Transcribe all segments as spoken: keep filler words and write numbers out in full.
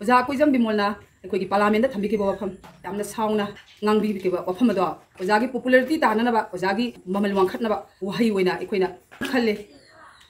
ꯑꯣꯖꯥ ꯀꯣꯏꯖꯝ ꯕꯤꯃꯣꯜꯅ ꯑꯩꯈꯣꯏꯒꯤ ꯄꯥꯔꯂꯥꯃꯦꯟꯗ ꯊꯝꯕꯤꯈꯤꯕ ꯋꯥꯐꯝ, ꯌꯥꯝꯅ ꯁꯥꯎꯅ ꯉꯥꯡꯕꯤꯈꯤꯕ ꯋꯥꯐꯝ ꯑꯗꯣ ꯑꯣꯖꯥꯒꯤ popularity ꯇꯥꯅꯅꯕ, ꯑꯣꯖꯥꯒꯤ ꯃꯃꯜ ꯋꯥꯡꯈꯠꯅꯕ ꯋꯥꯍꯩ ꯑꯣꯏꯅ ꯑꯩꯈꯣꯏꯅ ꯈꯜꯂꯦ꯫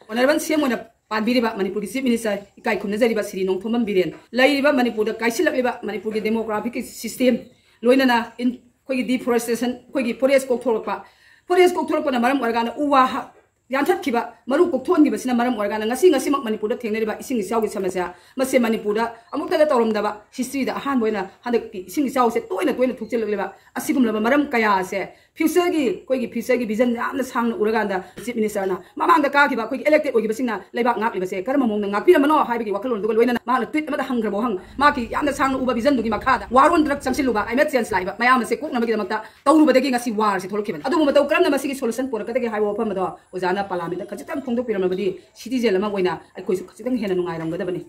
Honourable C M ꯑꯣꯏꯅ ꯄꯥꯟꯕꯤꯔꯤꯕ ꯃꯅꯤꯄꯨꯔꯒꯤ Chief Minister, ꯏꯀꯥꯏ ꯈꯨꯝꯅꯖꯔꯤꯕ ꯁ꯭ꯔꯤ ꯅꯣꯡꯊꯣꯝꯕꯝ ꯕꯤꯔꯦꯟ, ꯂꯩꯔꯤꯕ ꯃꯅꯤꯄꯨꯔꯗ ꯀꯥꯏꯁꯤꯜꯂꯛꯂꯤꯕ ꯃꯅꯤꯄꯨꯔꯒꯤ demographic system, ꯂꯣꯏꯅꯅ in-, ꯑꯩꯈꯣꯏꯒꯤ deforestation, ꯑꯩꯈꯣꯏꯒꯤ forest ꯀꯣꯛꯊꯣꯔꯛꯄ, forest ꯀꯣꯛꯊꯣꯔꯛꯄꯅ ꯃꯔꯝ ꯑꯣꯏꯔꯀꯥꯟꯗ ꯎ ꯋꯥ ꯍ-, ꯌꯥꯟꯊꯠꯈꯤꯕ, ꯃꯔꯨ ꯀꯣꯛꯊꯣꯛꯍꯟꯈꯤꯕꯁꯤꯅ ꯃꯔꯝ ꯑꯣꯏꯔꯀꯥꯟꯗ ꯉꯁꯤ, ꯉꯁꯤꯃꯛ ꯃꯅꯤꯄꯨꯔꯗ ꯊꯦꯡꯅꯔꯤꯕ ꯏꯁꯤꯡ ꯏꯆꯥꯎꯒꯤ ꯁꯃꯁ꯭ꯌꯥ, ꯃꯁꯤ ꯃꯅꯤꯄꯨꯔꯗ ꯑꯃꯨꯛꯇꯗ ꯇꯧꯔꯝꯗꯕ, historyꯗ ꯑꯍꯥꯟꯕ ꯑꯣꯏꯅ ꯍꯟꯗꯛꯀꯤ ꯏꯁꯤꯡ ꯏꯆꯥꯎꯁꯦ ꯇꯣꯏꯅ ꯇꯣꯏꯅ ꯊꯣꯛꯆꯤꯜꯂꯛꯂꯤꯕ ꯑꯁꯤꯒꯨꯝꯂꯕ ꯃꯔꯝ ꯀꯌꯥ ꯑꯁꯦ futureꯒꯤ, ꯑꯩꯈꯣꯏꯒꯤ futureꯒꯤ vision ꯌꯥꯝꯅ ꯁꯥꯡꯅ ꯎꯔꯀꯥꯟꯗ Chief Ministerꯅ ꯃꯃꯥꯡꯗ ꯀꯥꯈꯤꯕ ꯑꯩꯈꯣꯏꯒꯤ elected ꯑꯣꯏꯈꯤꯕꯁꯤꯡꯅ ꯂꯩꯕꯥꯛ ꯉꯥꯛꯂꯤꯕꯁꯦ ꯀꯔꯝꯕ ꯃꯑꯣꯡꯗ ꯉꯥꯛꯄꯤꯔꯝꯕꯅꯣ ꯍꯥꯏꯕꯒꯤ ꯋꯥꯈꯜꯂꯣꯟꯗꯨꯒ ꯂꯣꯏꯅꯅ ꯃꯍꯥꯛꯅ tweet ꯑꯃꯗ ꯍꯪꯈ꯭ꯔꯕ ꯋꯥꯍꯪ, ꯃꯍꯥꯛꯀꯤ ꯌꯥꯝꯅ ꯁꯥꯡꯅ ꯎꯕ visionꯗꯨꯒꯤ ꯃꯈꯥꯗ war on drug ꯆꯪꯁꯤꯜꯂꯨꯕ, climate change ꯂꯥꯛꯏꯕ ꯃꯌꯥꯝ ꯑꯁꯦ ꯀꯣꯛꯅꯕꯒꯤꯗꯃꯛꯇ ꯇꯧꯔꯨꯕꯗꯤ ꯉꯁꯤ warꯁꯦ ꯊꯣꯛꯂꯛꯈꯤꯕꯅꯤ꯫ ꯑꯗꯨꯕꯨ ꯃꯇꯧ ꯀꯔꯝꯅ ꯃꯁꯤꯒꯤ solution ꯄꯨꯔꯛꯀꯗꯒꯦ ꯍꯥꯏꯕ ꯋꯥꯐꯝ ꯑꯗꯣ ꯑꯣꯖꯥꯅ parliamentꯇ ꯈꯖꯤꯛꯇꯪ ꯐꯣꯡꯗꯣꯛꯄꯤꯔꯝꯂꯕꯗꯤ citizen ꯑꯃ ꯑꯣꯏꯅ ꯑꯩꯈꯣꯏꯁꯨ ꯈꯖꯤꯛꯇꯪ ꯍꯦꯟꯅ ꯅꯨꯡꯉꯥꯏꯔꯝꯒꯗꯕꯅꯤ꯫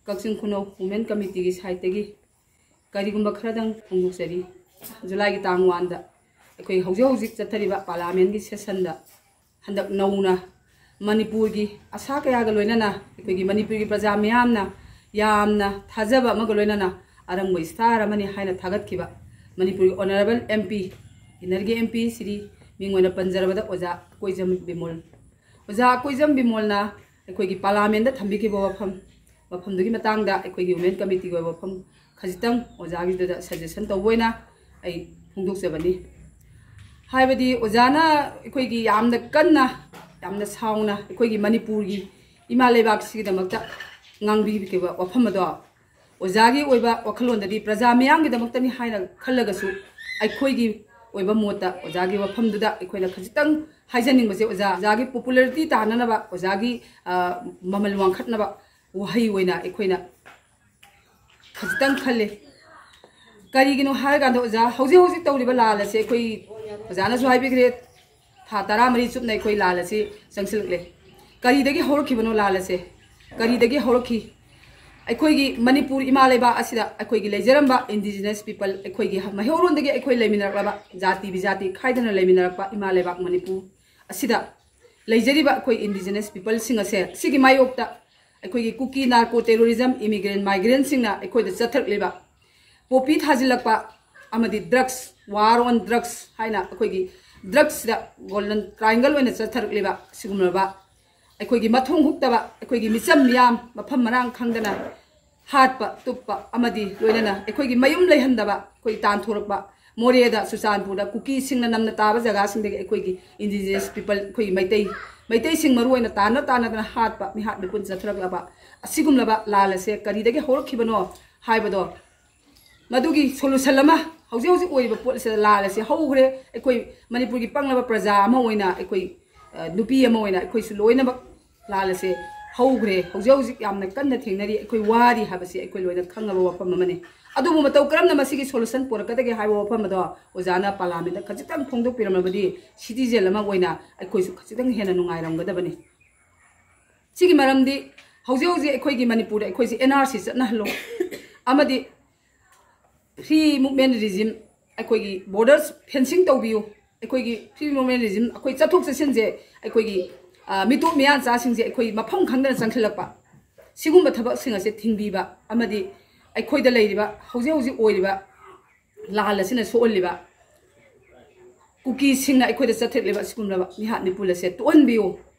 ꯀꯛꯆꯤꯡ ꯈꯨꯅꯧ Women Committeeꯒꯤ sideꯇꯒꯤ ꯀꯔꯤꯒꯨꯝꯕ ꯈꯔꯗꯪ ꯐꯣꯡꯗꯣꯛꯆꯔꯤ꯫ Julyꯒꯤ ꯇꯥꯡ oneꯗ ꯑꯩꯈꯣꯏ ꯍꯧꯖꯤꯛ ꯍꯧꯖꯤꯛ ꯆꯠꯊꯔꯤꯕ parliamentꯀꯤ sessionꯗ ꯍꯟꯗꯛ ꯅꯧꯅ ꯃꯅꯤꯄꯨꯔꯒꯤ ꯑꯁꯥ ꯀꯌꯥꯒ ꯂꯣꯏꯅꯅ ꯑꯩꯈꯣꯏꯒꯤ ꯃꯅꯤꯄꯨꯔꯒꯤ ꯄ꯭ꯔꯖꯥ ꯃꯤꯌꯥꯝꯅ ꯌꯥꯝꯅ ꯊꯥꯖꯕ ꯑꯃꯒ ꯂꯣꯏꯅꯅ ꯑꯔꯪꯕ star ꯑꯃꯅꯤ ꯍꯥꯏꯅ ꯊꯥꯒꯠꯈꯤꯕ ꯃꯅꯤꯄꯨꯔꯒꯤ Honourable M P, innerꯒꯤ M P Shri, ꯃꯤꯡ ꯑꯣꯏꯅ ꯄꯟꯖꯔꯕꯗ ꯑꯣꯖꯥ ꯀꯣꯏꯖꯝ ꯕꯤꯃꯣꯜ꯫ ꯑꯣꯖꯥ ꯀꯣꯏꯖꯝ ꯕꯤꯃꯣꯜꯅ ꯑꯩꯈꯣꯏꯒꯤ parliamentꯇ ꯊꯝꯕꯤꯈꯤꯕ ꯋꯥꯐꯝ, ꯋꯥꯐꯝꯗꯨꯒꯤ ꯃꯇꯥꯡꯗ ꯑꯩꯈꯣꯏꯒꯤ Women Committeeꯒꯤ ꯑꯣꯏꯕ ꯋꯥꯐꯝ ꯈꯖꯤꯛꯇꯪ ꯑꯣꯖꯥꯒꯤꯗꯨꯗ suggestion ꯇꯧꯕ ꯑꯣꯏꯅ ꯑꯩ ꯐꯣꯡꯗꯣꯛꯆꯕꯅꯤ꯫ ꯍꯥꯏꯕꯗꯤ ꯑꯣꯖꯥꯅ ꯑꯩꯈꯣꯏꯒꯤ ꯌꯥꯝꯅ ꯀꯟꯅ, ꯌꯥꯝꯅ ꯁꯥꯎꯅ ꯑꯩꯈꯣꯏꯒꯤ ꯃꯅꯤꯄꯨꯔꯒꯤ ꯏꯃꯥ ꯂꯩꯕꯥꯛꯁꯤꯒꯤꯗꯃꯛꯇ ꯉꯥꯡꯕꯤꯈꯤꯕ ꯋꯥꯐꯝ ꯑꯗꯣ ꯑꯣꯖꯥꯒꯤ ꯑꯣꯏꯕ ꯋꯥꯈꯜꯂꯣꯟꯗꯗꯤ ꯄ꯭ꯔꯖꯥ ꯃꯤꯌꯥꯝꯒꯤꯗꯃꯛꯇꯅꯤ ꯍꯥꯏꯅ ꯈꯜꯂꯒꯁꯨ ꯑꯩꯈꯣꯏꯒꯤ ꯑꯣꯏꯕ ꯃꯣꯠꯇ ꯑꯣꯖꯥꯒꯤ ꯋꯥꯐꯝꯗꯨꯗ ꯑꯩꯈꯣꯏꯅ ꯈꯖꯤꯛꯇꯪ ꯍꯥꯏꯖꯅꯤꯡꯕꯁꯦ, ꯑꯣꯖꯥ, ꯑꯣꯖꯥꯒꯤ popularity ꯇꯥꯅꯅꯕ, ꯑꯣꯖꯥꯒꯤ, ꯑ, ꯃꯃꯜ ꯋꯥꯡꯈꯠꯅꯕ ꯋꯥꯍꯩ ꯑꯣꯏꯅ ꯑꯩꯈꯣꯏꯅ ꯈꯖꯤꯛꯇꯪ ꯈꯜꯂꯤ꯫ ꯀꯔꯤꯒꯤꯅꯣ ꯍꯥꯏꯔꯀꯥꯟꯗ ꯑꯣꯖꯥ, ꯍꯧꯖꯤꯛ ꯍꯧꯖꯤꯛ ꯇꯧꯔꯤꯕ ꯂꯥꯜ ꯑꯁꯦ ꯑꯩꯈꯣꯏ ꯑꯣꯖꯥꯅꯁꯨ ꯍꯥꯏꯕꯤꯈ꯭ꯔꯦ, ꯊꯥ ꯇꯔꯥꯃꯔꯤ ꯆꯨꯞꯅ ꯑꯩꯈꯣꯏ ꯂꯥꯜ ꯑꯁꯤ ꯆꯪꯁꯤꯜꯂꯛꯂꯦ꯫ ꯀꯔꯤꯗꯒꯤ ꯍꯧꯔꯛꯈꯤꯕꯅꯣ ꯂꯥꯜ ꯑꯁꯦ? ꯀꯔꯤꯗꯒꯤ ꯍꯧꯔꯛꯈꯤ? ꯑꯩꯈꯣꯏꯒꯤ ꯃꯅꯤꯄꯨꯔ ꯏꯃꯥ ꯂꯩꯕꯥꯛ ꯑꯁꯤꯗ ꯑꯩꯈꯣꯏꯒꯤ ꯂꯩꯖꯔꯝꯕ indigenous people, ꯑꯩꯈꯣꯏꯒꯤ ꯃꯩꯍꯧꯔꯣꯟꯗꯒꯤ ꯑꯩꯈꯣꯏ ꯂꯩꯃꯤꯟꯅꯔꯛꯂꯕ ꯖꯥꯇꯤ ꯕꯤꯖꯥꯇꯤ ꯈꯥꯏꯗꯅ ꯂꯩꯃꯤꯟꯅꯔꯛꯄ ꯏꯃꯥ ꯂꯩꯕꯥꯛ ꯃꯅꯤꯄꯨꯔ ꯑꯁꯤꯗ ꯂꯩꯖꯔꯤꯕ ꯑꯩꯈꯣꯏ indigenous peopleꯁꯤꯡ ꯑꯁꯦ, ꯁꯤꯒꯤ ꯃꯥꯌꯣꯛꯇ ꯑꯩꯈꯣꯏꯒꯤ ꯀꯨꯀꯤ ꯅꯥꯔꯀꯣ ꯇꯦꯔꯣꯔꯤꯖꯝ, ꯏꯃꯤꯒ꯭ꯔꯦꯟ ꯃꯥꯏꯒ꯭ꯔꯦꯟꯁꯤꯡꯅ ꯑꯩꯈꯣꯏꯗ ꯆꯠꯊꯔꯛꯂꯤꯕ ꯄꯣꯄꯤ ꯊꯥꯖꯤꯜꯂꯛꯄ ꯑꯃꯗꯤ ꯗ꯭ꯔꯛꯁ, ꯋꯥꯔ ꯑꯣꯟ ꯗ꯭ꯔꯛꯁ ꯍꯥꯏꯅ ꯑꯩꯈꯣꯏꯒꯤ ꯗ꯭ꯔꯛꯁꯤꯗ ꯒꯣꯜꯗꯟ ꯇ꯭ꯔꯥꯏꯡꯒꯜ ꯑꯣꯏꯅ ꯆꯠꯊꯔꯛꯂꯤꯕ ꯁꯤꯒꯨꯝꯂꯕ ꯑꯩꯈꯣꯏꯒꯤ ꯃꯊꯣꯡ ꯍꯨꯛꯇꯕ, ꯑꯩꯈꯣꯏꯒꯤ ꯃꯤꯆꯝ ꯃꯤꯌꯥꯝ ꯃꯐꯝ ꯃꯔꯥꯡ ꯈꯪꯗꯅ ꯍꯥꯠꯄ ꯇꯨꯞꯄ ꯑꯃꯗꯤ ꯂꯣꯏꯅꯅ ꯑꯩꯈꯣꯏꯒꯤ ꯃꯌꯨꯝ ꯂꯩꯍꯟꯗꯕ, ꯑꯩꯈꯣꯏ ꯇꯥꯟꯊꯣꯔꯛꯄ, ꯃꯣꯔꯦꯗ, ꯆꯨꯔꯆꯥꯟꯄꯨꯔꯗ ꯀꯨꯀꯤꯁꯤꯡꯅ ꯅꯝꯅ ꯇꯥꯕ ꯖꯒꯥꯁꯤꯡꯗꯒꯤ ꯑꯩꯈꯣꯏꯒꯤ indigenous people, ꯑꯩꯈꯣꯏꯒꯤ ꯃꯩꯇꯩ, ꯃꯩꯇꯩꯁꯤꯡ ꯃꯔꯨ ꯑꯣꯏꯅ ꯇꯥꯟꯅ ꯇꯥꯟꯅꯗꯅ ꯍꯥꯠꯄ, ꯃꯤꯍꯥꯠ ꯃꯤꯄꯨꯟ ꯆꯠꯊꯔꯛꯂꯕ ꯑꯁꯤꯒꯨꯝꯂꯕ ꯂꯥꯜ ꯑꯁꯦ ꯀꯔꯤꯗꯒꯤ ꯍꯧꯔꯛꯈꯤꯕꯅꯣ ꯍꯥꯏꯕꯗꯣ, ꯃꯗꯨꯒꯤ solution ꯑꯃ ꯍꯧꯖꯤꯛ ꯍꯧꯖꯤꯛ ꯑꯣꯏꯔꯤꯕ ꯄꯣꯠ ꯑꯁꯤꯗ ꯂꯥꯜ ꯑꯁꯤ ꯍꯧꯈ꯭ꯔꯦ꯫ ꯑꯩꯈꯣꯏ ꯃꯅꯤꯄꯨꯔꯒꯤ ꯄꯪꯂꯕ ꯄ꯭ꯔꯖꯥ ꯑꯃ ꯑꯣꯏꯅ, ꯑꯩꯈꯣꯏ, ꯑ, ꯅꯨꯄꯤ ꯑꯃ ꯑꯣꯏꯅ ꯑꯩꯈꯣꯏꯁꯨ ꯂꯣꯏꯅꯃꯛ ꯂꯥꯜ ꯑꯁꯦ ꯍꯧꯈ꯭ꯔꯦ꯫ ꯍꯧꯖꯤꯛ ꯍꯧꯖꯤꯛ ꯌꯥꯝꯅ ꯀꯟꯅ ꯊꯦꯡꯅꯔꯤ, ꯑꯩꯈꯣꯏ ꯋꯥꯔꯤ ꯍꯥꯏꯕꯁꯤ ꯑꯩꯈꯣꯏ ꯂꯣꯏꯅ ꯈꯪꯉꯕ ꯋꯥꯐꯝ ꯑꯃꯅꯤ꯫ ꯑꯗꯨꯕꯨ ꯃꯇꯧ ꯀꯔꯝꯅ ꯃꯁꯤꯒꯤ solution ꯄꯨꯔꯛꯀꯗꯒꯦ ꯍꯥꯏꯕ ꯋꯥꯐꯝ ꯑꯗꯣ ꯑꯣꯖꯥꯅ ꯄꯥꯔꯂꯥꯃꯦꯟꯗ ꯈꯖꯤꯛꯇꯪ ꯐꯣꯡꯗꯣꯛꯄꯤꯔꯝꯂꯕꯗꯤ citizen ꯑꯃ ꯑꯣꯏꯅ ꯑꯩꯈꯣꯏꯁꯨ ꯈꯖꯤꯛꯇꯪ ꯍꯦꯟꯅ ꯅꯨꯡꯉꯥꯏꯔꯝꯒꯗꯕꯅꯤ꯫ ꯁꯤꯒꯤ ꯃꯔꯝꯗꯤ ꯍꯧꯖꯤꯛ ꯍꯧꯖꯤꯛ ꯑꯩꯈꯣꯏꯒꯤ ꯃꯅꯤꯄꯨꯔꯗ ꯑꯩꯈꯣꯏꯁꯤ N R C ꯆꯠꯅꯍꯜꯂꯣ ꯑꯃꯗꯤ free movement regime, ꯑꯩꯈꯣꯏꯒꯤ borders fencing ꯇꯧꯕꯤꯌꯨ꯫ ꯑꯩꯈꯣꯏꯒꯤ free movement regime, ꯑꯩꯈꯣꯏ ꯆꯠꯊꯣꯛ ꯆꯠꯁꯤꯟꯁꯦ, ꯑꯩꯈꯣꯏꯒꯤ, ꯑ, ꯃꯤꯇꯣꯞ ꯃꯤꯌꯥꯟꯆꯥꯁꯤꯡꯁꯦ ꯑꯩꯈꯣꯏ ꯃꯐꯝ ꯈꯪꯗꯅ ꯆꯪꯁꯤꯜꯂꯛꯄ, ꯁꯤꯒꯨꯝꯕ ꯊꯕꯛꯁꯤꯡ ꯑꯁꯦ ꯊꯤꯡꯕꯤꯕ ꯑꯃꯗꯤ ꯑꯩꯈꯣꯏꯗ ꯂꯩꯔꯤꯕ ꯍꯧꯖꯤꯛ ꯍꯧꯖꯤꯛ ꯑꯣꯏꯔꯤꯕ ꯂꯥꯜ ꯑꯁꯤꯅ ꯁꯣꯛꯍꯜꯂꯤꯕ ꯀꯨꯀꯤꯁꯤꯡꯅ ꯑꯩꯈꯣꯏꯗ ꯆꯠꯊꯔꯛꯂꯤꯕ ꯑꯁꯤꯒꯨꯝꯂꯕ ꯃꯤꯍꯥꯠ ꯃꯤꯄꯨꯟ ꯑꯁꯦ ꯇꯣꯛꯍꯟꯕꯤꯌꯨ꯫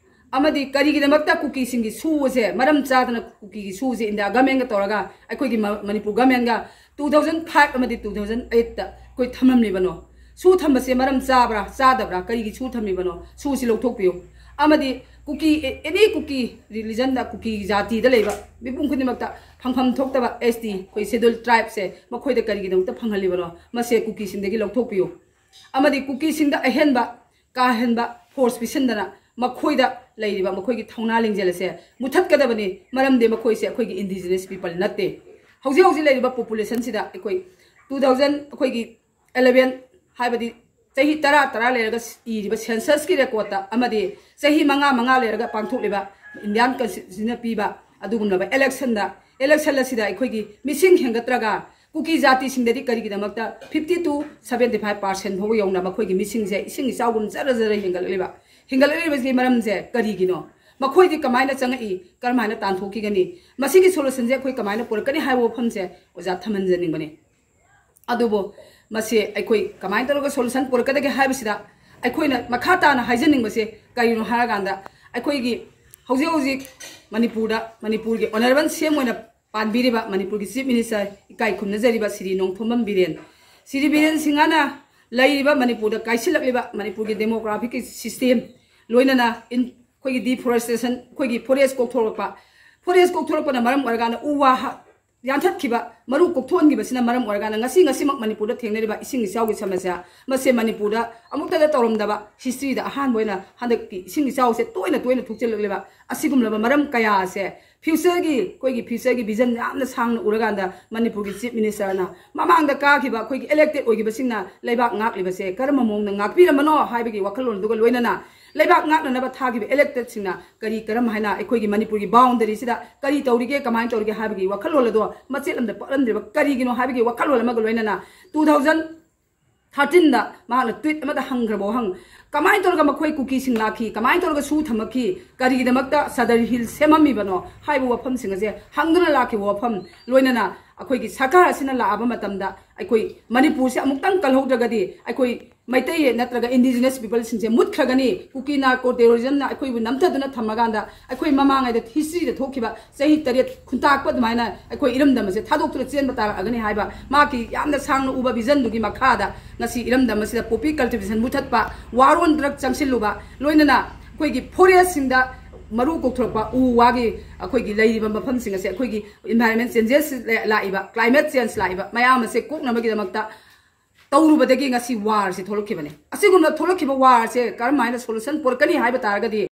ꯑꯃꯗꯤ ꯀꯔꯤꯒꯤꯗꯃꯛꯇ ꯀꯨꯀꯤꯁꯤꯡꯒꯤ ꯁꯨ ꯑꯁꯦ ꯃꯔꯝ ꯆꯥꯗꯅ ꯀꯨꯀꯤꯒꯤ ꯁꯨ ꯑꯁꯦ ꯏꯟꯗꯤꯌꯥ ꯒꯃꯦꯟꯒ ꯇꯧꯔꯒ ꯑꯩꯈꯣꯏꯒꯤ ꯃ-, ꯃꯅꯤꯄꯨꯔ ꯒꯃꯦꯟꯒ two thousand five ꯑꯃꯗꯤ two thousand eight ꯑꯩꯈꯣꯏ ꯊꯝꯂꯝꯂꯤꯕꯅꯣ? ꯁꯨ ꯊꯝꯕꯁꯦ ꯃꯔꯝ ꯆꯥꯕ꯭ꯔꯥ, ꯆꯥꯗꯕ꯭ꯔꯥ, ꯀꯔꯤꯒꯤ ꯁꯨ ꯊꯝꯂꯤꯕꯅꯣ? ꯁꯨ ꯑꯁꯤ ꯂꯧꯊꯣꯛꯄꯤꯌꯨ꯫ ꯑꯃꯗꯤ ꯀꯨꯀꯤ, ꯑꯦ-, any ꯀꯨꯀꯤ religionꯗ, ꯀꯨꯀꯤ ꯖꯥꯇꯤꯗ ꯂꯩꯕ ꯃꯤꯄꯨꯝ ꯈꯨꯗꯤꯡꯃꯛꯇ ꯐꯪꯐꯝ ꯊꯣꯛꯇꯕ S T, ꯑꯩꯈꯣꯏ schedule tribeꯁꯦ ꯃꯈꯣꯏꯗ ꯀꯔꯤꯒꯤꯗꯃꯛꯇ ꯐꯪꯍꯜꯂꯤꯕꯅꯣ? ꯃꯁꯦ ꯀꯨꯀꯤꯁꯤꯡꯗꯒꯤ ꯂꯧꯊꯣꯛꯄꯤꯌꯨ꯫ ꯑꯃꯗꯤ ꯀꯨꯀꯤꯁꯤꯡꯗ ꯑꯍꯦꯟꯕ ꯀꯥ ꯍꯦꯟꯕ force ꯄꯤꯁꯤꯟꯗꯅ ꯃꯈꯣꯏꯗ ꯂꯩꯔꯤꯕ ꯃꯈꯣꯏꯒꯤ ꯊꯧꯅꯥ ꯂꯤꯡꯖꯦꯜ ꯑꯁꯦ ꯃꯨꯊꯠꯀꯗꯕꯅꯤ꯫ ꯃꯔꯝꯗꯤ ꯃꯈꯣꯏꯁꯦ ꯑꯩꯈꯣꯏꯒꯤ indigenous people ꯅꯠꯇꯦ꯫ ꯍꯧꯖꯤꯛ ꯍꯧꯖꯤꯛ ꯂꯩꯔꯤꯕ populationꯁꯤꯗ ꯑꯩꯈꯣꯏ two thousand, ꯑꯩꯈꯣꯏꯒꯤ eleven, ꯍꯥꯏꯕꯗꯤ ꯆꯍꯤ ꯇꯔꯥ ꯇꯔꯥ ꯂꯩꯔꯒ ꯏꯔꯤꯕ censusꯀꯤ recordꯇ ꯑꯃꯗꯤ ꯆꯍꯤ ꯃꯉꯥ ꯃꯉꯥ ꯂꯩꯔꯒ ꯄꯥꯡꯊꯣꯛꯂꯤꯕ Indian Constitutionꯅ ꯄꯤꯕ ꯑꯗꯨꯒꯨꯝꯂꯕ electionꯗ, election ꯑꯁꯤꯗ ꯑꯩꯈꯣꯏꯒꯤ ꯃꯤꯁꯤꯡ ꯍꯦꯟꯒꯠꯇ꯭ꯔꯒ ꯀꯨꯀꯤ ꯖꯥꯇꯤꯁꯤꯡꯗꯗꯤ ꯀꯔꯤꯒꯤꯗꯃꯛꯇ fifty to seventy five percent ꯐꯥꯎꯕ ꯌꯧꯅ ꯃꯈꯣꯏꯒꯤ ꯃꯤꯁꯤꯡꯁꯦ ꯏꯁꯤꯡ ꯏꯆꯥꯎꯒꯨꯝ ꯖꯔ ꯖꯔ ꯍꯦꯟꯒꯠꯂꯛꯂꯤꯕ? ꯍꯦꯟꯒꯠꯂꯛꯂꯤꯕꯁꯤꯒꯤ ꯃꯔꯝꯁꯦ ꯀꯔꯤꯒꯤꯅꯣ? ꯃꯈꯣꯏꯗꯤ ꯀꯃꯥꯏꯅ ꯆꯪꯉꯛꯏ, ꯀꯔꯝꯍꯥꯏꯅ ꯇꯥꯟꯊꯣꯛꯈꯤꯒꯅꯤ, ꯃꯁꯤꯒꯤ solution ꯁꯦ ꯑꯩꯈꯣꯏ ꯀꯃꯥꯏꯅ ꯄꯨꯔꯛꯀꯅꯤ ꯍꯥꯏꯕ ꯋꯥꯐꯝꯁꯦ ꯑꯣꯖꯥ ꯊꯝꯍꯟꯖꯅꯤꯡꯕꯅꯤ꯫ ꯑꯗꯨꯕꯨ ꯃꯁꯤ ꯑꯩꯈꯣꯏ ꯀꯃꯥꯏꯅ ꯇꯧꯔꯒ solution ꯄꯨꯔꯛꯀꯗꯒꯦ ꯍꯥꯏꯕꯁꯤꯗ ꯑꯩꯈꯣꯏꯅ ꯃꯈꯥ ꯇꯥꯅ ꯍꯥꯏꯖꯅꯤꯡꯕꯁꯦ ꯀꯔꯤꯅꯣ ꯍꯥꯏꯔꯀꯥꯟꯗ, ꯑꯩꯈꯣꯏꯒꯤ ꯍꯧꯖꯤꯛ ꯍꯧꯖꯤꯛ ꯃꯅꯤꯄꯨꯔꯗ, ꯃꯅꯤꯄꯨꯔꯒꯤ honourable C M ꯑꯣꯏꯅ ꯄꯥꯟꯕꯤꯔꯤꯕ ꯃꯅꯤꯄꯨꯔꯒꯤ Chief Minister, ꯏꯀꯥꯏ ꯈꯨꯝꯅꯖꯔꯤꯕ ꯁ꯭ꯔꯤ ꯅꯣꯡꯊꯣꯝꯕꯝ ꯕꯤꯔꯦꯟ, ꯁ꯭ꯔꯤ ꯕꯤꯔꯦꯟ ꯁꯤꯡꯍꯅ ꯂꯩꯔꯤꯕ ꯃꯅꯤꯄꯨꯔꯗ ꯀꯥꯏꯁꯤꯜꯂꯛꯂꯤꯕ ꯃꯅꯤꯄꯨꯔꯒꯤ demographic system, ꯂꯣꯏꯅꯅ in-, ꯑꯩꯈꯣꯏꯒꯤ deforestation, ꯑꯩꯈꯣꯏꯒꯤ forest ꯀꯣꯛꯊꯣꯔꯛꯄ, forest ꯀꯣꯛꯊꯣꯔꯛꯄꯅ ꯃꯔꯝ ꯑꯣꯏꯔꯀꯥꯟꯗ ꯎ ꯋꯥ ꯍ-, ꯌꯥꯟꯊꯠꯈꯤꯕ, ꯃꯔꯨ ꯀꯣꯛꯊꯣꯛꯍꯟꯈꯤꯕꯁꯤꯅ ꯃꯔꯝ ꯑꯣꯏꯔꯀꯥꯟꯗ ꯉꯁꯤ, ꯉꯁꯤꯃꯛ ꯃꯅꯤꯄꯨꯔꯗ ꯊꯦꯡꯅꯔꯤꯕ ꯏꯁꯤꯡ ꯏꯆꯥꯎꯒꯤ ꯁꯃꯁ꯭ꯌꯥ, ꯃꯁꯤ ꯃꯅꯤꯄꯨꯔꯗ ꯑꯃꯨꯛꯇꯗ ꯇꯧꯔꯝꯗꯕ, history ꯗ ꯑꯍꯥꯟꯕ ꯑꯣꯏꯅ ꯍꯟꯗꯛꯀꯤ ꯏꯁꯤꯡ ꯏꯆꯥꯎꯁꯦ ꯇꯣꯏꯅ ꯇꯣꯏꯅ ꯊꯣꯛꯆꯤꯜꯂꯛꯂꯤꯕ, ꯑꯁꯤꯒꯨꯝꯂꯕ ꯃꯔꯝ ꯀꯌꯥ ꯑꯁꯦ future ꯒꯤ, ꯑꯩꯈꯣꯏꯒꯤ future ꯒꯤ vision ꯌꯥꯝꯅ ꯁꯥꯡꯅ ꯎꯔꯀꯥꯟꯗ ꯃꯅꯤꯄꯨꯔꯒꯤ Chief Minister ꯅ ꯃꯃꯥꯡꯗ ꯀꯥꯈꯤꯕ ꯑꯩꯈꯣꯏꯒꯤ elected ꯑꯣꯏꯈꯤꯕꯁꯤꯡꯅ ꯂꯩꯕꯥꯛ ꯉꯥꯛꯂꯤꯕꯁꯦ ꯀꯔꯝꯕ ꯃꯑꯣꯡꯗ ꯉꯥꯛꯄꯤꯔꯝꯕꯅꯣ ꯍꯥꯏꯕꯒꯤ ꯋꯥꯈꯜꯂꯣꯟꯗꯨꯒ ꯂꯣꯏꯅꯅ ꯂꯩꯕꯥꯛ ꯉꯥꯛꯅꯅꯕ ꯊꯥꯈꯤꯕ elected ꯁꯤꯡꯅ ꯀꯔꯤ ꯀꯔꯝ ꯍꯥꯏꯅ ꯑꯩꯈꯣꯏꯒꯤ ꯃꯅꯤꯄꯨꯔꯒꯤ boundary ꯁꯤꯗ ꯀꯔꯤ ꯇꯧꯔꯤꯒꯦ, ꯀꯃꯥꯏꯅ ꯇꯧꯔꯤꯒꯦ ꯍꯥꯏꯕꯒꯤ ꯋꯥꯈꯜꯂꯣꯟ ꯑꯗꯣ ꯃꯆꯦꯠ ꯑꯃꯗ ꯄꯛꯂꯝꯗ꯭ꯔꯤꯕ ꯀꯔꯤꯒꯤꯅꯣ ꯍꯥꯏꯕꯒꯤ ꯋꯥꯈꯜꯂꯣꯟ ꯑꯃꯒ ꯂꯣꯏꯅꯅ two thousand thirteen ꯗ ꯃꯍꯥꯛꯅ tweet ꯑꯃꯗ ꯍꯪꯈ꯭ꯔꯕ ꯋꯥꯍꯪ, ꯀꯃꯥꯏꯅ ꯇꯧꯔꯒ ꯃꯈꯣꯏ ꯀꯨꯀꯤꯁꯤꯡ ꯂꯥꯛꯈꯤ, ꯀꯃꯥꯏꯅ ꯇꯧꯔꯒ ꯁꯨ ꯊꯝꯃꯛꯈꯤ, ꯀꯔꯤꯒꯤꯗꯃꯛꯇ ꯁꯗꯔ ꯍꯤꯜ ꯁꯦꯝꯃꯝꯃꯤꯕꯅꯣ ꯍꯥꯏꯕ ꯋꯥꯐꯝꯁꯤꯡ ꯑꯁꯦ ꯍꯪꯗꯨꯅ ꯂꯥꯛꯈꯤꯕ ꯋꯥꯐꯝ, ꯂꯣꯏꯅꯅ ꯑꯩꯈꯣꯏꯒꯤ ꯁꯔꯀꯥꯔ ꯑꯁꯤꯅ ꯂꯥꯛꯑꯕ ꯃꯇꯝꯗ ꯑꯩꯈꯣꯏ ꯃꯅꯤꯄꯨꯔꯁꯦ ꯑꯃꯨꯛꯇꯪ ꯀꯜꯍꯧꯗ꯭ꯔꯒꯗꯤ ꯑꯩꯈꯣꯏ ꯃꯩꯇꯩ ꯅꯠꯇ꯭ꯔꯒ indigenous people ꯁꯤꯡꯁꯦ ꯃꯨꯠꯈ꯭ꯔꯒꯅꯤ, ꯀꯨꯀꯤ narco terrorism ꯅ ꯑꯩꯈꯣꯏꯕꯨ ꯅꯝꯊꯗꯨꯅ ꯊꯝꯃꯀꯥꯟꯗ ꯑꯩꯈꯣꯏ ꯃꯃꯥꯡꯉꯩꯗ history ꯗ ꯊꯣꯛꯈꯤꯕ ꯆꯍꯤ ꯇꯔꯦꯠ ꯈꯨꯟꯇꯥꯛꯄ ꯑꯗꯨꯃꯥꯏꯅ ꯑꯩꯈꯣꯏ ꯏꯔꯝꯗꯝ ꯑꯁꯦ ꯊꯥꯗꯣꯛꯇꯨꯅ ꯆꯦꯟꯕ ꯇꯥꯔꯛꯑꯒꯅꯤ ꯍꯥꯏꯕ ꯃꯍꯥꯛꯀꯤ ꯌꯥꯝꯅ ꯁꯥꯡꯅ ꯎꯕ vision ꯗꯨꯒꯤ ꯃꯈꯥꯗ ꯉꯁꯤ ꯏꯔꯝꯗꯝ ꯑꯁꯤꯗ poppy cultivation ꯃꯨꯊꯠꯄ, war on drug ꯆꯪꯁꯤꯜꯂꯨꯕ, ꯂꯣꯏꯅꯅ ꯑꯩꯈꯣꯏꯒꯤ forest ꯁꯤꯡꯗ ꯃꯔꯨ ꯀꯣꯛꯊꯣꯔꯛꯄ ꯎ ꯋꯥꯒꯤ ꯑꯩꯈꯣꯏꯒꯤ ꯂꯩꯔꯤꯕ ꯃꯐꯝꯁꯤꯡ ꯑꯁꯦ ꯑꯩꯈꯣꯏꯒꯤ environment changes ꯂꯥꯛꯏꯕ, climate change ꯂꯥꯛꯏꯕ ꯃꯌꯥꯝ ꯑꯁꯦ ꯀꯣꯛꯅꯕꯒꯤꯗꯃꯛꯇ ꯇꯧꯔꯨꯕꯗꯒꯤ ꯉꯁꯤ war ꯁꯦ ꯊꯣꯛꯂꯛꯈꯤꯕꯅꯦ꯫ ꯑꯁꯤꯒꯨꯝꯅ ꯊꯣꯛꯂꯛꯈꯤꯕ war ꯁꯦ ꯀꯔꯝ ꯍꯥꯏꯅ solution ꯄꯨꯔꯛꯀꯅꯤ ꯍꯥꯏꯕ ꯇꯥꯔꯒꯗꯤ